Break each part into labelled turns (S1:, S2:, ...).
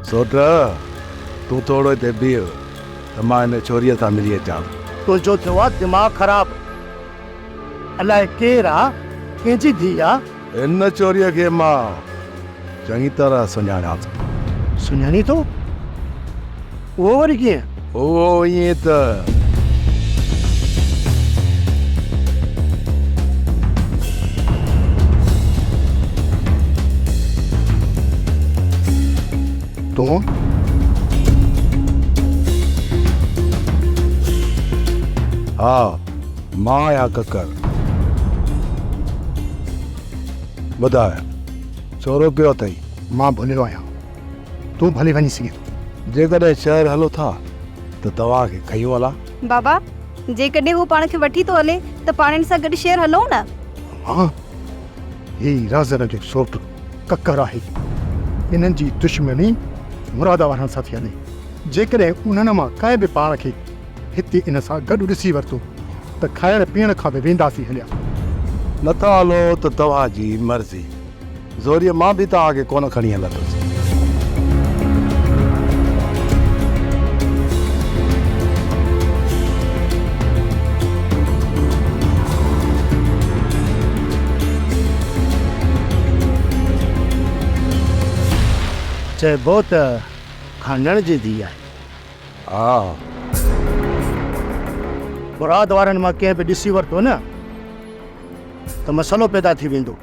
S1: سوٽ، تون ٿورو هتي بيهه ته مان هن ڇوريء سان ملي اچان.
S2: تنهنجو ٿيو آ دماغ خراب. الائي ڪير آ، ڪنهن جي ڌيء آ؟
S1: هن ڇوريء کي مان چڱي طرح سڃاڻان ٿو.
S2: سڃاڻين ٿو؟ اهو وري ڪيئن؟
S1: اهو ائين ته.
S2: تون؟
S1: ها، مان آهيان ڪڪر. ٻڌاء، ڇورو ڪيو اٿئي؟
S2: مان ڀليو آهيان. تون ڀلي وڃي سگهين ٿو.
S1: جيڪڏهن شهر هلو ٿا ته توهان کي کنيون هلان.
S3: بابا، جيڪڏهن هو پاڻ کي وٺي ٿو هلي ته پاڻ هن سان گڏ شهر هلون نه.
S2: ها، هي رازن جو سوٽ ڪڪر آهي. انهن جي دشمني مراد وارن سان ٿي هلي. جيڪڏهن انهن مان ڪنهن به پاڻ کي هتي ان سان گڏ ڏسي ورتو ته کائڻ پيئڻ کان به وينداسين هليا.
S1: نٿا هلو ته توهان جي مرضي. زوريء مان به توهان کي ڪونه کڻي هلندس.
S2: چئبو ته خانڻ جي ڌيء آهي.
S1: ها.
S2: مراد وارن مان ڪنهن به ڏسي ورتو نه ته مسئلو پيدا ٿي ويندو.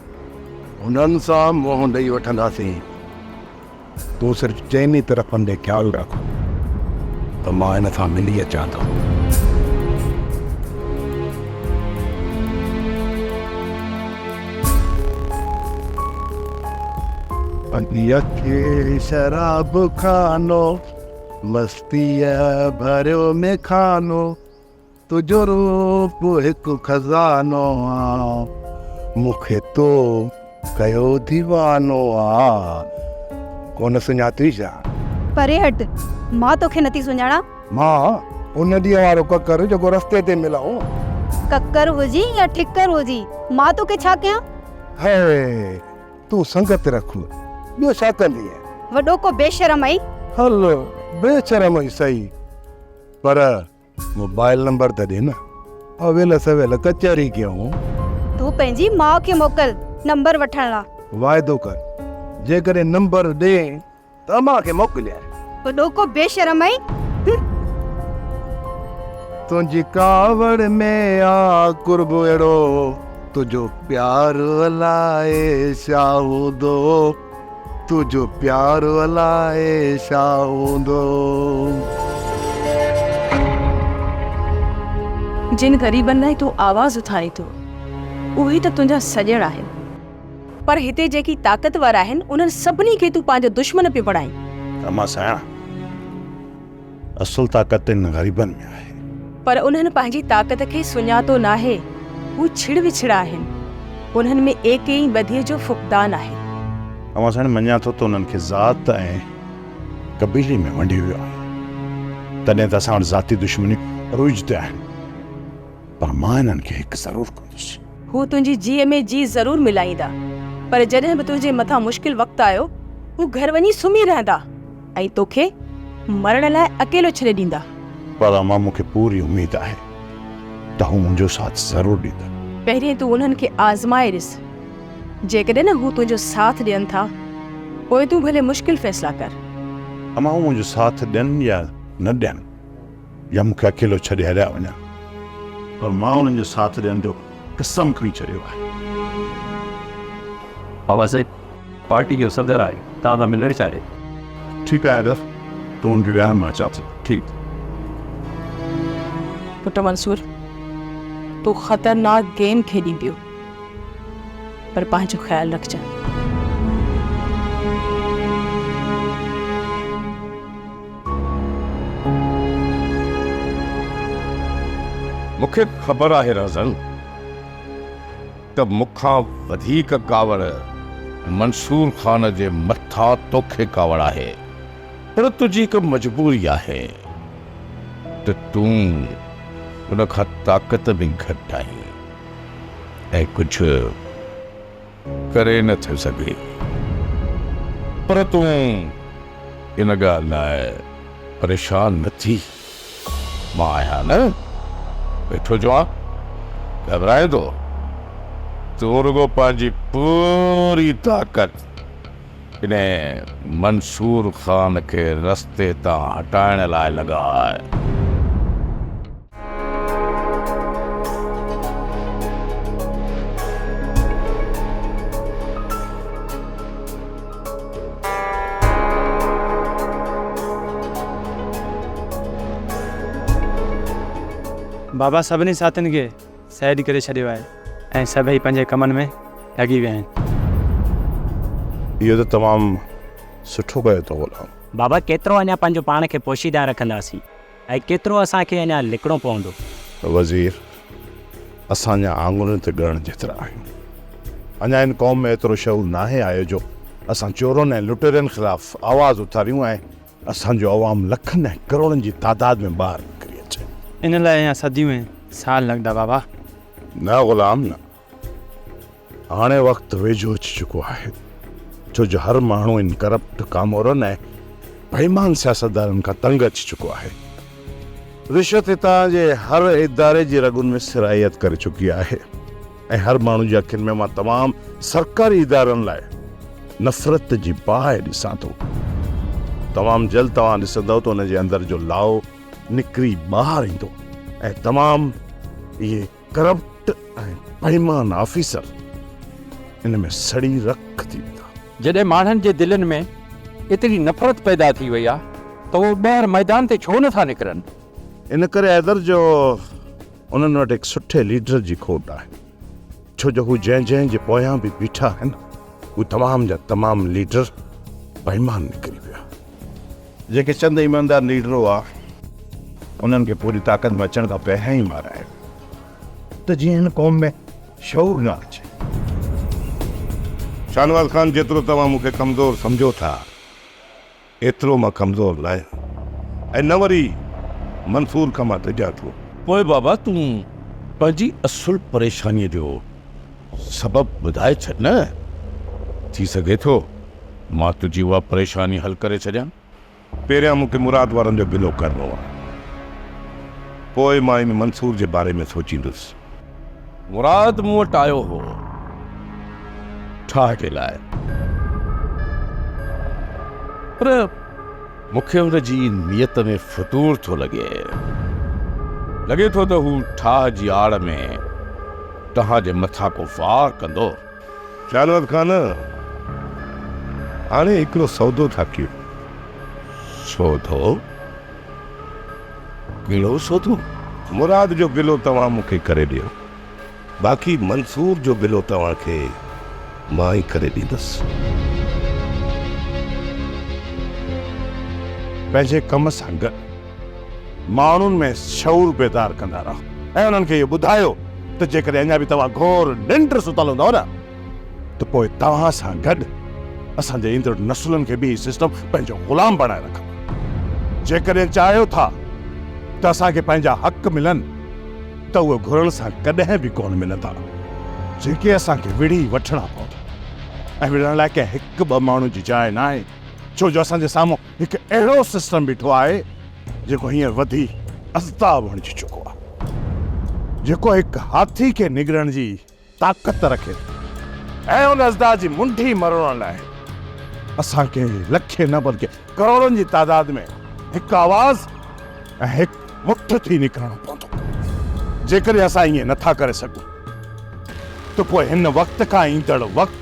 S1: هنن سان منهن ڏئي وٺنداسين. تون صرف چئني طرفن ڏي خيال رک ته مان هن سان ملي اچان ٿو. اکي شراب خانو مستيء ڀريو ميخانو. تنهنجو روپ هڪ خزانو آ، مون کي تو ڪيو ديوانو آ. ڪونه سڃاتئي ڇا؟
S3: پري هٽ، مان توکي نٿي سڃاڻان.
S1: مان ان ڏينهن وارو ڪڪر جيڪو رستي تي ملئو.
S3: ڪڪر هجين يا ٺڪر هجين، مان توکي ڇا ڪيان؟
S1: هي، تون سنگت رک، ٻيو ڇا ڪندينء؟
S3: وڏو ڪو بيشرم آهين.
S1: هل، بيشرم ئي سهي، پر موبائل نمبر ته ڏي نه اويل سويل ڪچهري ڪيون.
S3: تون پنهنجي ماء کي موڪل نمبر وٺڻ لا.
S1: واعدو ڪر جيڪڏهن نمبر ڏئين ته امان کي موڪليان.
S3: وڏو ڪو بي شرم آهين هن.
S1: تنهنجي ڪاوڙ ۾ آ قرب اهڙو تنهنجو پيار الائي ڇا هوندو. تنهنجو پيار الائي ڇا هوندو.
S4: جن غريبن لاء تون آواز اٿارين ٿو، اهي ته تنهنجا سڄڻ آهن. پر هتي جيڪي طاقتور آهن، انهن سڀني کي تون پنهنجو دشمن پيو بڻائين.
S5: امان سائڻ، اصل طاقت انهن غريبن ۾ آهي.
S4: پر انهن پنهنجي طاقت کي سڃاتو ناهي. هو ڇڙ وڇڙ آهن. انهن ۾ ايڪي ۽ ٻڌيء جو فقدان آهي.
S5: اوهان سائڻ مڃان ٿو ته انهن کي ذات ۽ قبيلي ۾ ونڊيو ويو آهي. تڏهن ته اسان وٽ ذاتي دشمنيون عروج تي آهن. پر مان انهن کي هڪ ضرور ڪندس.
S4: هو تنهنجي جيء ۾ جيء ضرور ملائيندا. پر جڏهن به تنهنجي مٿان مشڪل وقت آيو، هو گهر وڃي سمهي رهندا. ۽ توکي مرڻ لاء اڪيلو ڇڏي ڏيندا.
S5: پر امان مون کي پوري اميد آهي ته هو منهنجو ساٿ ضرور ڏيندا.
S4: پهرين تون انهن کي آزمائي ڏس. جيڪڏهن هو تنهنجو ساٿ ڏين ٿا، پوء تون ڀلي مشڪل فيصلا ڪر.
S5: امان هو منهنجو ساٿ ڏين يا نه ڏين يا مون کي اڪيلو ڇڏي هليا وڃن، پر مان انهن جو ساٿ ڏيڻ جو قسم کڻي ڇڏيو آهي.
S6: بابا سائين پارٽي جو صدر آهي توهان سان ملڻ چاهي.
S5: ٺيڪ آهي حيدر تون هن کي ويهار مان اچان ٿو.
S6: ٺيڪ.
S4: پٽ منصور تون خطرناڪ گيم کيڏين پيو پر پنهنجو خيال رکجان.
S7: مون کي خبر آهي رهزن ته مون کان وڌيڪ ڪاوڙ منصور خان جي مٿان توکي ڪاوڙ آهي پر تنهنجي هڪ مجبوري آهي ته تون ان کان طاقت ۾ گهٽ آهين ۽ ڪجهه ڪري نه ٿو سگهين پر تون. ان ڳالهه لاء پريشان نه ٿي. مان آهيان نه، ويٺو چوان، گهٻرائين ٿو؟ تون رڳو پنهنجي پوري طاقت ان منصور خان کي رستي تان هٽائڻ لاء لڳاء.
S8: بابا سڀني ساٿين کي سيڊ ڪري ڇڏيو آهي ۽ سڀئي پنهنجي ڪمن ۾ لڳي ويا آهن.
S5: اهو ته تمام سٺو ڪيو اٿو غلام.
S9: بابا ڪيترو اڃا پنهنجو پاڻ کي پوشيده رکنداسين ۽ ڪيترو اسان کي اڃا لڪڻو پوندو.
S5: وزير، اسان اڃا آڱرين تي ڳڻڻ جيترا آهيون. اڃا هن قوم ۾ ايترو شعور ناهي آيو جو اسان چورن ۽ لٽيرن خلاف آواز اٿاريون ۽ اسان جو عوام لکن ۽ ڪروڙن جي تعداد ۾ ٻاهر نڪري اچي.
S8: ان لاء اڃا صديون ۽ سال لڳندا بابا.
S5: نه غلام نه. هاڻي وقت ويجهو اچي چڪو آهي، ڇو جو هر ماڻهو ان ڪرپٽ ڪامورن ۽ بيمان سياستدانن کان تنگ اچي چڪو آهي. رشوت هتان جي هر اداري جي رڳن ۾ سرائيت ڪري چڪي آهي ۽ هر ماڻهو جي اکين ۾ مان تمام سرڪاري ادارن لاء نفرت جي باهه ڏسان ٿو. تمام جلد توهان ڏسندؤ ته ان جي اندر جو لائو نڪري ٻاهر ايندو ۽ تمام اهي ڪرپٽ ۽ بيمان آفيسر ان ۾ سڙي رک ٿي ويندا.
S10: جڏهن ماڻهن جي دلين ۾ ايتري نفرت پيدا ٿي وئي آ ته اهي ٻاهر ميدان تي ڇو نٿا نڪرن؟
S5: ان ڪري حيدر جو انهن وٽ هڪ سٺي ليڊر جي کوٽ آهي، ڇو جو هو جنهن جنهن جي پويان به بيٺا آهن، هو تمام جا تمام ليڊر بيمان نڪري ويا. جيڪي چند ايماندار ليڊر هئا، انهن کي پوري طاقت ۾ اچڻ کان پهريان ئي مارايو ويو ته جيئن هن قوم ۾ شعور نه اچي.
S7: شاهنواز خان جيترو توهان مون کي ڪمزور سمجهو ٿا، ايترو مان ڪمزور ناهيان ۽ نه وري منصور کان مان ڊڄان ٿو. پوء بابا تون پنهنجي اصل پريشانيء جو سبب ٻڌائي ڇڏ نه، ٿي سگهي ٿو مان تنهنجي اها پريشاني حل ڪري ڇڏيان. پهريان مون کي مراد وارن جو گلو ڪرڻو آهي، پوء مان ان منصور جي باري ۾ سوچيندس. مراد مون وٽ آيو هو ٺاهه جي لاء، پر مون کي هن جي نيت ۾ فتور ٿو لڳي. لڳي ٿو ته هو ٺاهه جي آڙ ۾ توهان جي مٿان ڪو وار ڪندو. شاهنواز خان، هاڻي هڪڙو سودو ٿا ڪيون. سودو؟ ڪهڙو سودو؟ مراد جو گلو توهان مون کي ڪري ڏيو، باقي منصور جو گلو توهان کي مان ئي ڪري ڏيندس.
S5: پنهنجي ڪم سان گڏ ماڻهن ۾ شعور بيدار ڪندا رهو ۽ انهن کي اهو ٻڌايو ته جيڪڏهن اڃا به توهان گهور ننڊ ستل هوندؤ نه ته پوء توهان سان گڏ اسان جي ايندڙ نسلن کي به هي سسٽم پنهنجو غلام بڻائي رکندو. جيڪڏهن چاهيو ٿا ته اسان کي پنهنجا حق ملن ته اهي گهرڻ سان ڪڏهن به ڪونه ملندا، جيڪي اسان کي وڙهي وٺڻا پوندا ۽ وڙهڻ لاء ڪنهن هڪ ٻه ماڻهو جي جاء ناهي، ڇو جو اسان جي سامهون هڪ اهڙو سسٽم بيٺو آهي جيڪو هينئر وڌي ازدها بڻجي چڪو آهي، جيڪو هڪ هاٿي کي نگرڻ جي طاقت رکي ٿو ۽ ان ازدها جي منڍي مروڙڻ لاء اسان کي لکين نه بلڪه ڪروڙن جي تعداد ۾ هڪ آواز ۽ هڪ مٺ ٿي نڪرڻو پوندو. جيڪڏهن اسان ائين نٿا ڪري سگهون ته پوء هن وقت کان ايندڙ وقت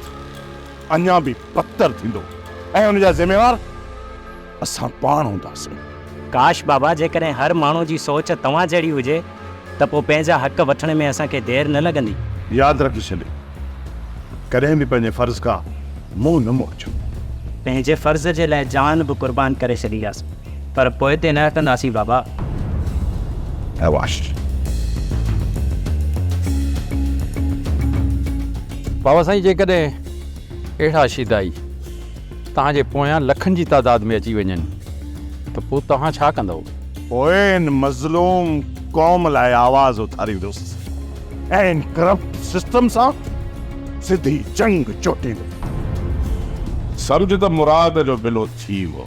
S5: اڃا به بدتر ٿيندو ۽ ان جا ذميوار اسان پاڻ هونداسين.
S9: ڪاش بابا جيڪڏهن هر ماڻهو جي سوچ توهان جهڙي هجي ته پوء پنهنجا حق وٺڻ ۾ اسان کي دير نه لڳندي.
S5: ياد رکي ڇڏ، ڪڏهن به پنهنجي فرض کان منهن نه موڙجو.
S9: پنهنجي فرض جي لاء جان به قربان ڪري ڇڏينداسين پر پوئتي نه هٽنداسين بابا.
S5: شاباش.
S10: بابا سائين جيڪڏهن اهڙا شيدائي توهان جي پويان لکن جي تعداد ۾ اچي وڃن ته پوء توهان ڇا ڪندؤ؟
S5: پوء ان مظلوم قوم لاء آواز اٿاريندس ۽ ان ڪرپٽ سسٽم سان سڌي جنگ چوٽيندس.
S7: سمجهه ته مراد جو بلو ٿي ويو.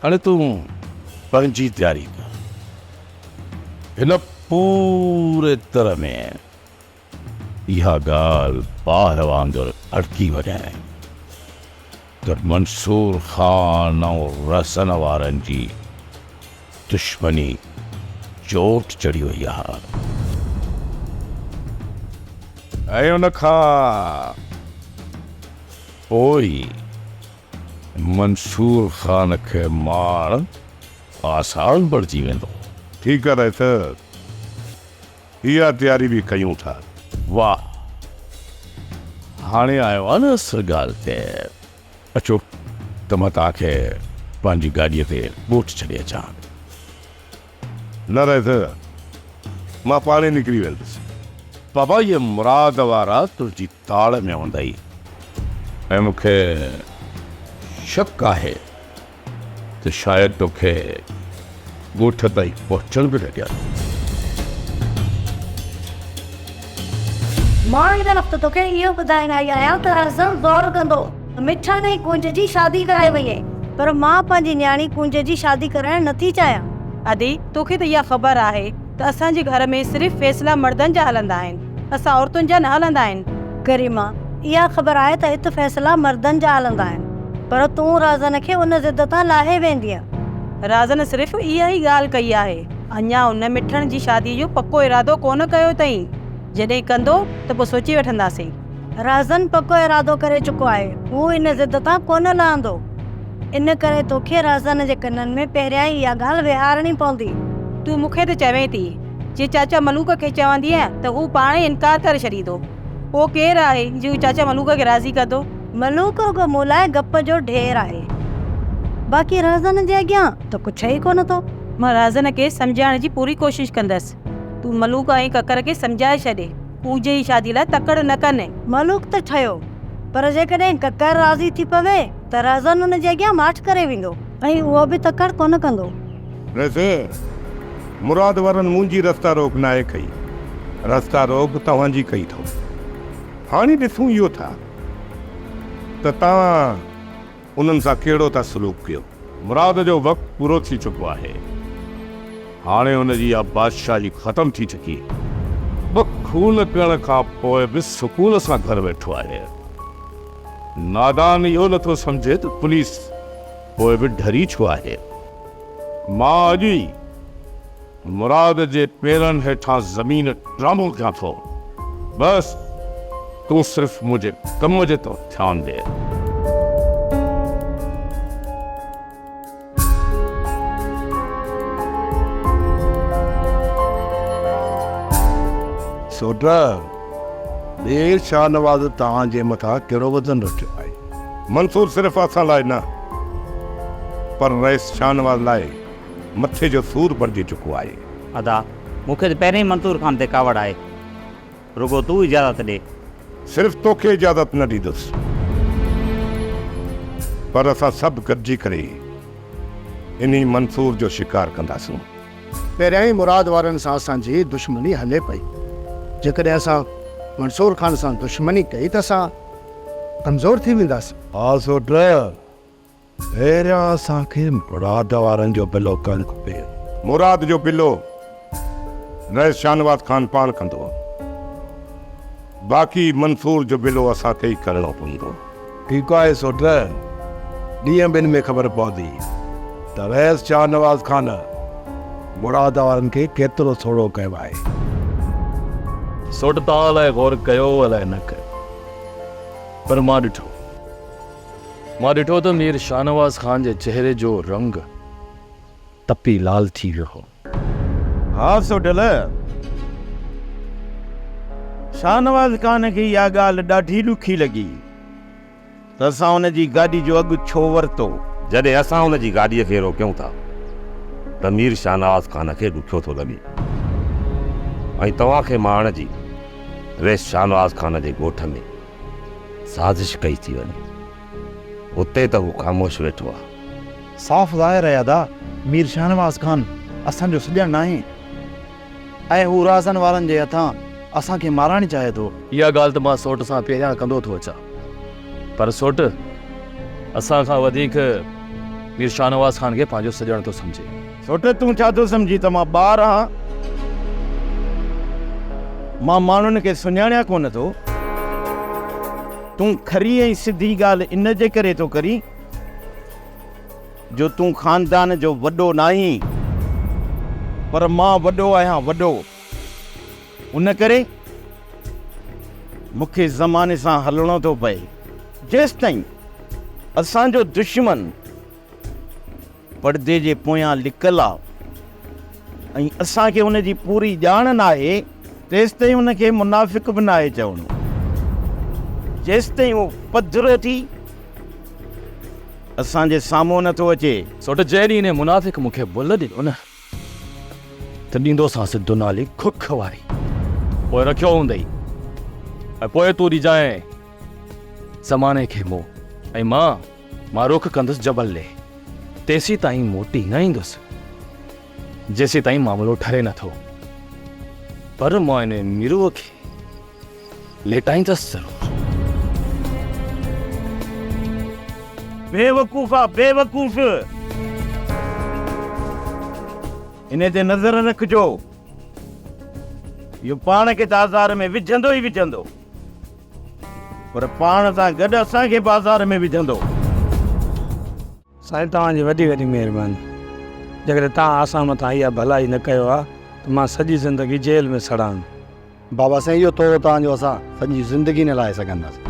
S7: هاڻي تون پنهنجي تياري ڪر. هن پوري تر ۾ اها ڳالهه باهه وانگر اڙڪي وڃي ته منصور خان ۽ رسن وارن جي دشمني چوٽ چڙهي وئي آهي. ۽ ان کان پوء ئي منصور خان کي مارڻ آسان بڻجي ويندو.
S11: ٺيڪ آهي رئيس، اها تياري به ڪيون ٿا.
S7: واهه! هاڻي آيو آ نه اصل ڳالهه تي. اچو ته مان توهان کي پنهنجي گاڏيء تي ڳوٺ ڇڏي اچان.
S11: نه رئيس، مان پاڻهي نڪري ويندس.
S7: بابا اهي مراد وارا تنهنجي تاڙ ۾ هوندئي ۽ مون کي شڪ آهي ته شايد توکي ڳوٺ تائين پهچڻ به نه ڏين.
S12: مان هن وقت توکي اهو ٻڌائڻ آئي آهيان ته اعظم زور ڪندو ته مٺڻ ۽ ڪونج جي شادي ڪرائي وڃي پر مان پنهنجي نياڻي ڪونج جي شادي ڪرائڻ نٿي چاهيان.
S4: ادي، توکي ته اها خبر آهي ته اسان جي گهر ۾ صرف فيصلا مردن جا هلندا آهن، اسان عورتن جا نه هلندا آهن.
S12: ڪريما، اها خبر آهي ته هت فيصلا مردن جا هلندا آهن، پر تون رازن کي ان ضد تان لاهي ويندينء.
S4: رازن صرف اها ئي ڳالهه ڪئي آهي، اڃا ان مٺڻ جي شاديء جو پڪو ارادو ڪونه ڪيو اٿئين. جڏهن ڪندو ته پوء سوچي وٺنداسين.
S12: رازن پڪو ارادو ڪري چڪو آهي، هو ان ضد تان ڪونه لهندو. ان ڪري توکي رازن جي ڪنن ۾ پهريائين اها ڳالهه ويهارڻي پوندي.
S4: تون مون کي ته چوين ٿي، جي چاچا ملوڪ کي چوندينء ته هو پاڻ ئي انڪار ڪري ڇڏيندو. پوء ڪير آهي جيڪو چاچا ملوڪ کي راضي ڪندو؟
S12: ملوڪ رڳو مون لاء گپ جو ڍير آهي. باقي رازن جي اڳيان ته ڪڇي ئي ڪونه ٿو.
S4: مان رازن کي سمجهائڻ جي پوري ڪوشش ڪندس. تون ملوڪ ۽ ڪڪر کي سمجهائي ڇڏ. ڪونج جي شادي لاء تڪڙ نه ڪن.
S12: ملوڪ ته ٺهيو، پر جيڪڏهن ڪڪر راضي ٿي پوي ته رازن ان جي اڳيان ماٺ ڪري ويندو ۽ اهو به تڪڙ ڪونه ڪندو.
S11: رئيس، مراد وارن منهنجي رستا روڪ ناهي ڪئي، رستا روڪ توهان جي ڪئي اٿئون. هاڻي ڏسون اهو ٿا ته توهان انهن سان ڪهڙو ٿا سلوڪ ڪيو.
S7: مراد جو وقت پورو ٿي چڪو آهي. هاڻي هن جي اها بادشاهي ختم ٿي چڪي. ٻه خون ڪرڻ کان پوء به سڪون سان گهر ويٺو آهي. نادان اهو نٿو سمجهي ته پوليس پوء به ڍري ڇو آهي. مان اڄ ئي مراد جي پيرن هيٺان زمين ٽرامو ڪيان ٿو. بس تون صرف منهنجي ڪم جي طرف ڌيان ڏي.
S1: سوٽ، ڏي شاهنواز توهان جي مٿان ڪهڙو وزن رکيو آهي؟
S11: منصور صرف اسان لاء نه پر رئيس شاهنواز لاء مٿي جو سور بڻجي چڪو آهي.
S13: ادا، مون کي ته پهرين ئي منصور خان تي ڪاوڙ آهي. رڳو تون اجازت ڏي.
S11: صرف توکي اجازت نه ڏيندس، پر اسان سڀ گڏجي ڪري انهي منصور جو شڪار ڪنداسون.
S2: پهريائين مراد وارن سان اسان جي دشمني هلي پئي. جيڪڏهن اسان منصور خان سان دشمني ڪئي ته اسان ڪمزور ٿي وينداسين.
S1: ها سوٽ، پهريان اسان کي مراد وارن جو بلو ڪرڻ کپي.
S11: مراد جو بلو رئيس شاهنواز خان پاڻ ڪندو. باقي منصور جو بلو اسان کي ئي ڪرڻو پوندو.
S1: ٺيڪ آهي سوٽ، ڏينهن ٻن ۾ خبر پوندي ته رئيس شاهنواز خان مراد وارن کي ڪيترو سوڙهو ڪيو آهي.
S6: سوٽ توهان الائي غور ڪيو الائي نه ڪيو پر مان ڏٺو. مان ڏٺو ته مير شاهنواز خان جي چهري جو رنگ تپي لال ٿي ويو هو.
S14: ها سوڍل، شاهنواز خان کي اها ڳالهه ڏاڍي ڏکي لڳي ته اسان ان جي گاڏي جو اگهه ڇو ورتو.
S15: جڏهن اسان ان جي گاڏيء کي روڪيون ٿا ته مير شاهنواز خان کي ڏکيو ٿو لڳي ۽ توهان کي مارڻ جي ريس شاهنواز خان جي ڳوٺ ۾ سازش ڪئي ٿي وڃي. اتي ته هو خاموش ويٺو آ.
S16: صاف ظاهر آهي ادا، مير شاهنواز خان اسان جو سڄڻ ناهي ۽ هو رازن وارن جي هٿان اسان کي مارائڻ چاهي ٿو.
S6: اها ڳالهه ته مان سوٽ سان پهريان ڪندو ٿو اچان، پر سوٽ اسان کان وڌيڪ مير شاهنواز خان کي پنهنجو سڄڻ ٿو سمجهي.
S14: سوٽ تون ڇا ٿو سمجهين ته مان ٻار آهان؟ مان ماڻهن کي سڃاڻيان ڪونه ٿو. تون کري ۽ سڌي ڳالهه ان جي ڪري ٿو ڪرين جو تون خاندان جو وڏو ناهين، پر مان وڏو آهيان وڏو. ان ڪري مون کي زماني سان هلڻو ٿو پئي. جيستائين اسان جو دشمن پڙدي جي پويان لڪل آ ۽ اسان کي ان جي پوري ڄاڻ ناهي، تيستائين ان کي منافق به ناهي چوڻو. جيستائين هو پڌرو ٿي اسان جي سامهون نٿو اچي.
S6: سوٽ جنهن ڏينهن انهيء منافق مون کي بل ڏنو نه ته ڏيندوسانس دنالي کک واري. پوء رکيو هوندئي ۽ پوء تون ڏجانء زماني کي منهن ۽ مان مان رخ ڪندس جبل ڏي. تيسيتائين موٽي نه ايندس جيسيتائين معاملو ٺري نه ٿو. پر مان انهيء ميروء کي ليٽائيندس ضرور.
S14: بيوقوف آ بيوقوف. انهي تي نظر رکجو. اهو پاڻ کي ته آزار ۾ وجهندو ئي وجهندو پر پاڻ سان گڏ اسان کي به آزار ۾ وجهندو.
S17: سائين توهان جي وڏي وڏي مهرباني جيڪڏهن توهان اسان مٿان اها ڀلائي نه ڪيو ها ته مان سڄي زندگي جيل ۾ سڙان.
S16: بابا سائين اهو ٿورو توهان جو اسان سڄي زندگي نه لاهي سگهنداسين.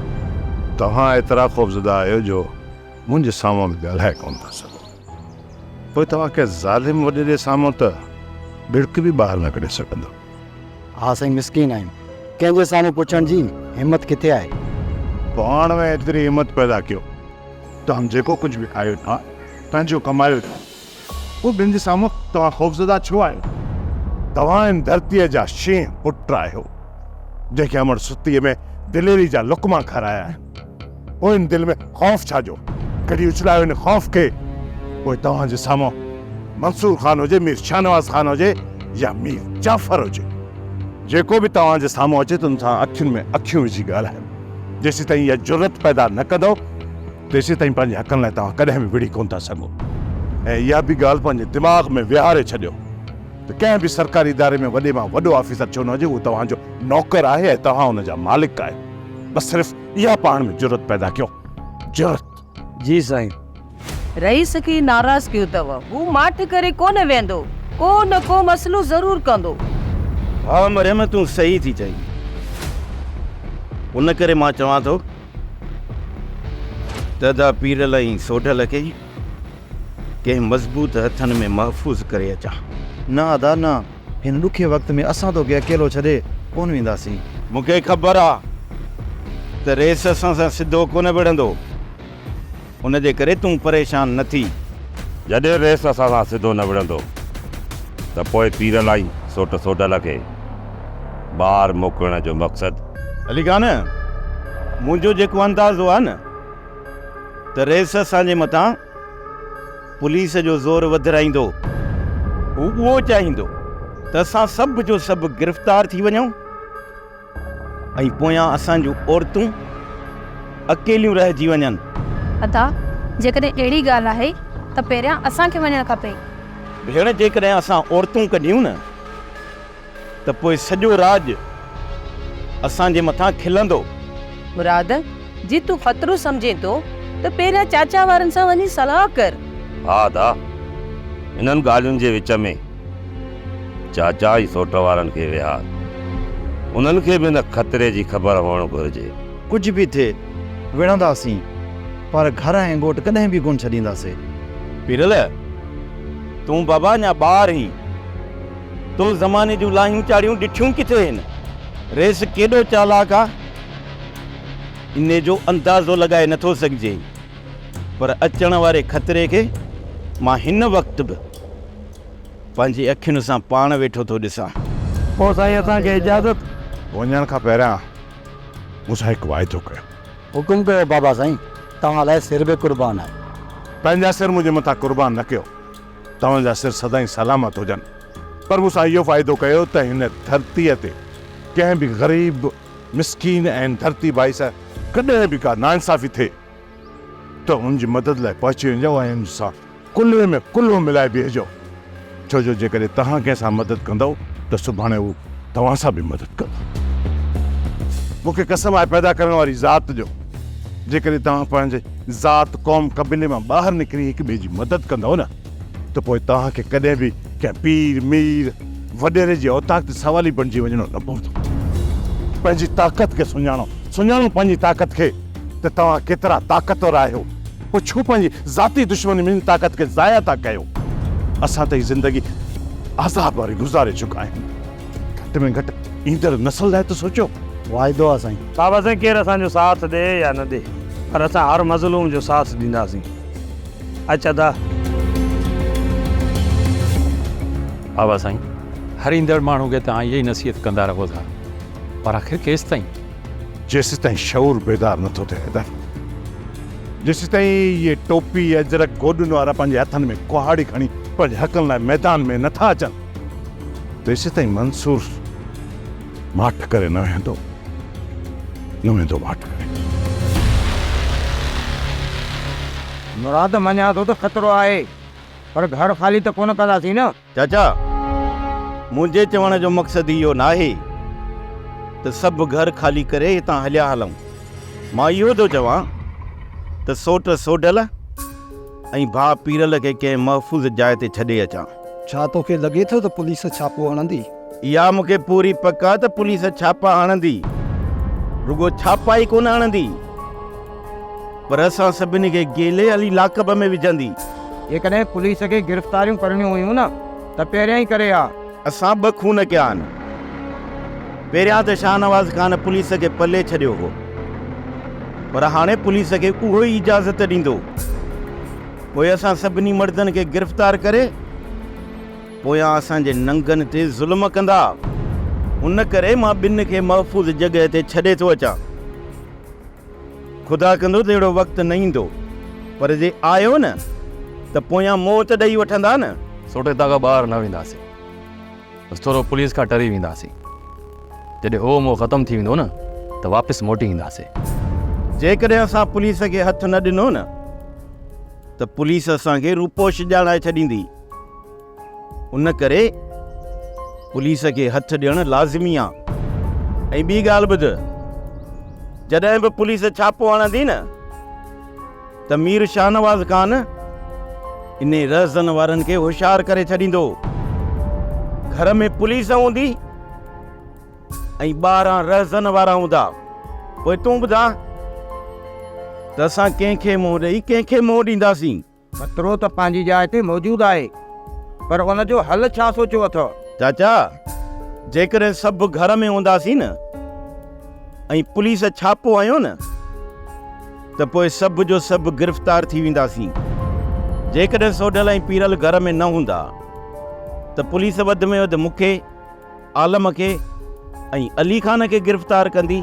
S5: توهان ايترا خوفزده آهيو جو منهنجي سامهون به ڳالهائي ڪونه ٿا سگهو. پوء توهان ڪنهن ظالم وڏيري سامهون ته ٻڙڪ به ٻاهر نه ڪڍي سگهندو.
S16: ها سائين مسڪين آهيون ڪنهن جي سامهون پڇڻ جي همت ڪٿي آهي.
S5: پاڻ ۾ ايتري همت پيدا ڪيو. توهان جيڪو ڪجهه به آهيو ٿا، پنهنجو ڪمايو ٿا، پوء ٻين جي سامهون توهان خوفزده ڇو آهيو؟ توهان هن ڌرتيء جا شينهن پٽ آهيو، جنهن کي امڙ ستيء ۾ دليري جا لقما کارايا آهن. پوء هن دل ۾ خوف ڇا جو؟ ڪڍي اڇلايو هن خوف کي. پوء توهان جي سامهون منصور خان هجي، مير شاهنواز خان هجي يا مير جعفر هجي، جيڪو به توهان جي سامهون اچي ته ان سان اکين ۾ اکيون وجهي ڳالهايو. جيسيتائين اها جرئت پيدا نه ڪندؤ، تيسيتائين پنهنجي حقن لاء توهان ڪڏهن به وڙهي ڪونه ٿا سگهو. ۽ اها به ڳالهه پنهنجي دماغ ۾ ويهاري ڇڏيو ته ڪنهن به سرڪاري اداري ۾ وڏي مان وڏو آفيسر ڇو نه هجي، اهو توهان جو نوڪر آهي ۽ توهان ان جا مالڪ آهيو. بس صرف اها پاڻ ۾ جرئت پيدا ڪيو. جرئت!
S17: جي سائين.
S4: رئيس کي ناراض ڪيو اٿو. هو ماٺ ڪري ڪونه ويهندو. ڪو نه ڪو مسئلو ضرور ڪندو.
S14: ها مريم تون صحيح ٿي چئين. ان ڪري مان چوان ٿو ته ادا پيرل ۽ سوڍل کي ڪنهن مضبوط هٿن ۾ محفوظ ڪري اچان.
S16: نه ادا نه، هن ڏکي وقت ۾ اسان توکي اڪيلو ڇڏي ڪونه وينداسين.
S14: مون کي خبر آ ته رئيس اسان سان سڌو ڪونه وڙهندو. ان جي ڪري تون پريشان نه ٿي.
S15: جڏهن رئيس اسان سان سڌو نه وڙهندو ته پوء پيرل ۽ سوٽ سوڍل کي ٻاهر موڪلڻ جو مقصد؟
S14: علي خان، منهنجو جيڪو اندازو آهي نه ته رئيس اسان جي مٿان پوليس جو زور وڌرائيندو. هو اهو چاهيندو ته اسان سڀ جو سڀ گرفتار ٿي وڃون. ۽ پويان اسان جون عورتون اڪيليون رهجي وڃن.
S3: ادا، جيڪڏهن اهڙي ڳالهه آهي ته پهريان اسان کي وڃڻ کپي.
S14: ڀيڻ، جيڪڏهن اسان عورتون ڪڍيون نه ته پوء سڄو راڄ اسان جي مٿان کلندو.
S4: مراد، جي تون خطرو سمجهين ٿو ته پهريان چاچا وارن سان وڃي صلاح ڪر.
S15: ها ادا، انهن ڳالهين جي وچ ۾ چاچا ۽ سوٽ وارن کي ويهار. انهن کي به ان خطري جي خبر هئڻ گهرجي.
S16: ڪجهه به ٿئي، وڙهنداسين، پر گهر ۽ ڳوٺ ڪڏهن به ڪونه ڇڏينداسين.
S14: پيرل، تون بابا اڃا ٻار هين. تو زماني جون لاهيون چاڙهيون ڏٺيون ڪٿي هن؟ ريس ڪيڏو چالاڪ آ، انهي جو اندازو لڳائي نٿو سگهجي. پر اچڻ واري خطري کي مان هن وقت به پنهنجي اکين سان پاڻ ويٺو ٿو ڏسان.
S17: پوء سائين اسان کي اجازت.
S5: وڃڻ کان پهريان مون سان هڪ واعدو ڪيو.
S16: حڪم ڪيو بابا سائين، توهان لاء سر به قربان آهي.
S5: پنهنجا سر منهنجي مٿان قربان نه ڪيو، توهان جا سر سدائين سلامت هجن، پر مون سان اهو واعدو ڪيو ته هن ڌرتيء تي ڪنهن به غريب، مسڪين ۽ ڌرتي ڀائي سان ڪڏهن به ڪا ناانصافي ٿئي ته ان جي مدد لاء پهچي وڃجو ۽ ان سان ڪلهي ۾ ڪلهو ملائي بيهجو، ڇو جو جيڪڏهن توهان ڪنهن سان مدد ڪندؤ ته سڀاڻي هو توهان سان به مدد ڪندو. مون کي قسم آهي پيدا ڪرڻ واري ذات جو، جيڪڏهن توهان پنهنجي ذات، قوم، قبيلي مان ٻاهر نڪري هڪ ٻئي جي مدد ڪندؤ نه ته پوء توهان کي ڪڏهن به ڪنهن پير، مير، وڏيري جي اوطاق تي سوالي بڻجي وڃڻو نه پوندو. پنهنجي طاقت کي سڃاڻو، سڃاڻو پنهنجي طاقت کي ته توهان ڪيترا طاقتور آهيو. پوء ڇو پنهنجي ذاتي دشمني ۾ طاقت کي ضايع ٿا ڪيو؟ اسان ته هي زندگي عذاب واري گذاري چڪا آهيون. گهٽ ۾ گهٽ ايندڙ نسل لاء ته سوچيو.
S17: واعدو آ سائين.
S8: بابا سائين ڪير اسان جو ساٿ ڏي يا نه ڏي پر اسان هر مظلوم جو ساٿ ڏينداسين. اچ ادا.
S10: بابا سائين هر ايندڙ ماڻهو کي توهان اها ئي نصيحت ڪندا رهو ٿا پر آخر ڪيستائين؟
S5: جيسيتائين شعور بيدار نه ٿو ٿئي ادا، جيسيتائين اهي ٽوپي اجرڪ گوڏن وارا پنهنجي هٿن ۾ ڪهاڙي کڻي پنهنجي حقن لاء ميدان ۾ نه ٿا اچن، تيسيتائين منصور ماٺ ڪري نه ويهندو، نه ويهندو ماٺ ڪري.
S18: مراد مڃان ٿو ته خطرو آهي، پر گهر خالي ته ڪونه ڪنداسين نه.
S14: چاچا! منهنجي چوڻ جو مقصد اهو ناهي ته سڀ گهر خالي ڪري هتان هليا هلون. مان اهو ٿو چوان ته سوٽ سوڍل ۽ ڀاء پيرل کي ڪنهن محفوظ جاء تي ڇڏي اچان.
S19: ڇا توکي لڳي ٿو ته پوليس ڇاپو هڻندي؟
S14: اها مون کي پوري پڪ آ ته پوليس ڇاپا هڻندي. رڳو ڇاپا ئي ڪونه هڻندي. پر اسان سڀني کي گيلي هلي لاڪب ۾ وجهندي.
S18: جيڪڏهن پوليس کي گرفتاريون ڪرڻيون هيون نه ته پهريان ئي ڪري ها.
S14: اسان ٻه خون ڪيا آهن. پهريان ته شاهنواز خان پوليس کي پلي ڇڏيو هو. پر هاڻي پوليس کي اهو ئي اجازت ڏيندو. پوء اسان سڀني مردن کي گرفتار ڪري پويان اسان جي ننگن تي ظلم ڪندا. ان ڪري مان ٻن کي محفوظ جڳهه تي ڇڏي ٿو اچان. خدا ڪندو ته اهڙو وقت نه ايندو، پر جي آيو نه ته پويان منهن ته ڏئي وٺندا نه.
S6: سوٽ هتان کان ٻاهر نه وينداسين، بس ٿورو پوليس کان ٽري وينداسين. جڏهن اهو موهه ختم ٿي ويندو نه ته واپس موٽي اينداسين.
S14: جيڪڏهن اسان پوليس کي هٿ نه ڏنو نه ته پوليس اسان کي روپوش ڄاڻائي ڇڏيندي. ان ڪري پوليس کي هٿ ڏيڻ لازمي آ. ۽ ٻي ڳالهه ٻڌ، جڏهن به پوليس ڇاپو هڻندي نه ته مير شاهنواز خان انهي رهزن وارن کي هوشيار ڪري ڇڏيندو. گهر ۾ پوليس هوندي ۽ ٻاهران رهزن وارا هوندا. پوء تون ٻڌاء ته اسان ڪنهن کي منهن ڏئي ڪنهن کي منهن ڏينداسين؟
S18: خطرو ته پنهنجي جاء تي موجود آهي، پر ان جو حل ڇا سوچيو اٿئو؟
S14: چاچا، جيڪڏهن سڀ گهر ۾ هونداسين نه ۽ پوليس ڇاپو هنيو نه ته پوء سڀ جو سڀ گرفتار ٿي وينداسين. جيڪڏهن سوڍل ۽ پيرل گهر ۾ نه هوندا ته پوليس وڌ ۾ وڌ مون کي عالم کي ۽ علي خان کي گرفتار ڪندي.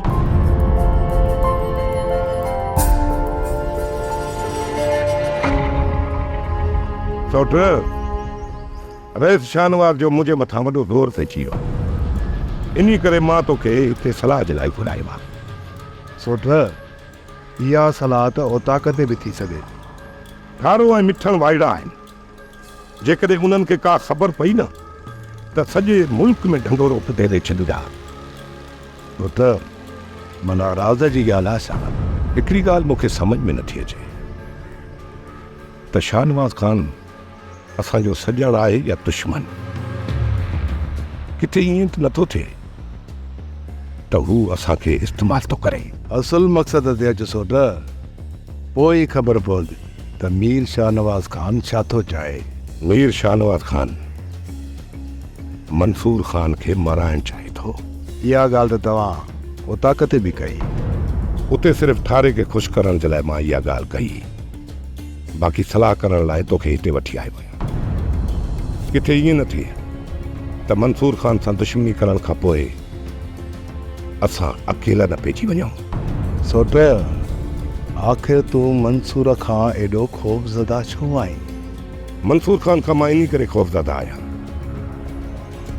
S11: سوٽ، رئيس شاهنواز جو منهنجي مٿان وڏو زور پئجي ويو آهي. انهي ڪري مان توکي هتي صلاح جي لاء گهرايو آهي.
S1: سوٽ، اها صلاح ته اوطاق تي به ٿي سگهي ٿي.
S11: ٺارو ۽ مٺڻ وائڙا آهن. جيڪڏهن انهن کي ڪا خبر پئي نه ته سڄي ملڪ ۾ ڍنڍورو پٽيري ڇڏيندا.
S1: پٽ، معنيٰ راز جي ڳالهه آ ڇا؟
S7: هڪڙي ڳالهه مون کي سمجهه ۾ نٿي اچي ته شاهنواز خان اسان جو سڄڻ آهي يا دشمن؟ ڪٿي ائين ته نٿو ٿئي ته هو اسان کي استعمال ٿو ڪري.
S1: اصل مقصد تي اچ سوٽ، پوء ئي خبر پوندي. ته مير شاهنواز خان ڇا ٿو چاهي؟
S11: مير شاهنواز خان منصور خان کي مارائڻ چاهي ٿو.
S1: اها ڳالهه ته توهان اوطاق تي به ڪئي.
S11: اتي صرف ٺاري کي خوش ڪرڻ جي لاء مان اها ڳالهه ڪئي. باقي صلاح ڪرڻ لاء توکي هتي وٺي آيو آهيان. ڪٿي ائين نه ٿئي ته منصور خان سان دشمني ڪرڻ کان پوء اسان اڪيلا نه پئجي وڃون.
S1: سوٽ، آخر تون منصور کان ايڏو خوفزده ڇو آهين؟
S11: منصور خان کان مان انهي ڪري خوفزده آهيان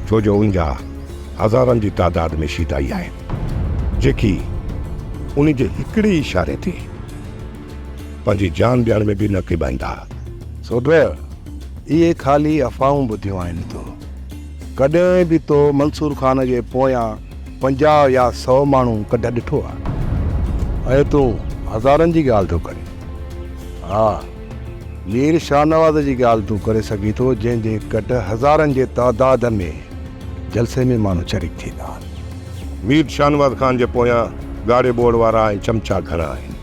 S11: ڇو جو ان جا هزارن جي تعداد ۾ شيدائي آهن جيڪي ان جي هڪڙي اشاري تي پنهنجي جان ڏيڻ ۾ به نه ڪيٻائيندا.
S1: سوڍ، اهي خالي افواهون ٻڌيون آهن تو. ڪڏهن به تو منصور خان جي پويان 50 يا سئو ماڻهو ڪڍ ڏٺو آهي؟ ۽ تون هزارن جي ڳالهه ٿو ڪرين. ها، مير شاهنواز جي ڳالهه تون ڪري سگهين ٿو جنهن جي ڪڍ هزارن جي تعداد ۾ جلسي ۾ ماڻهو شريڪ ٿيندا آهن.
S11: مير شاهنواز خان جي پويان ڳاڙهي ٻوڙ وارا ۽ چمچا گهڻا آهن،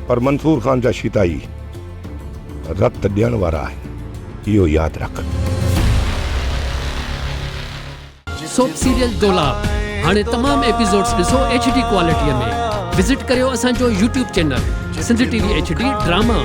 S11: پر منصور خان جا شيدائي رت ڏيڻ وارا آهن، اهو ياد رک.
S20: سوپ سيريل دولاب هاڻي تمام ايپيسوڊز ڏسو ايڇ ڊي ڪوالٽي ۾ وزٽ ڪريو اسان جو YouTube channel Sindh T V H D drama.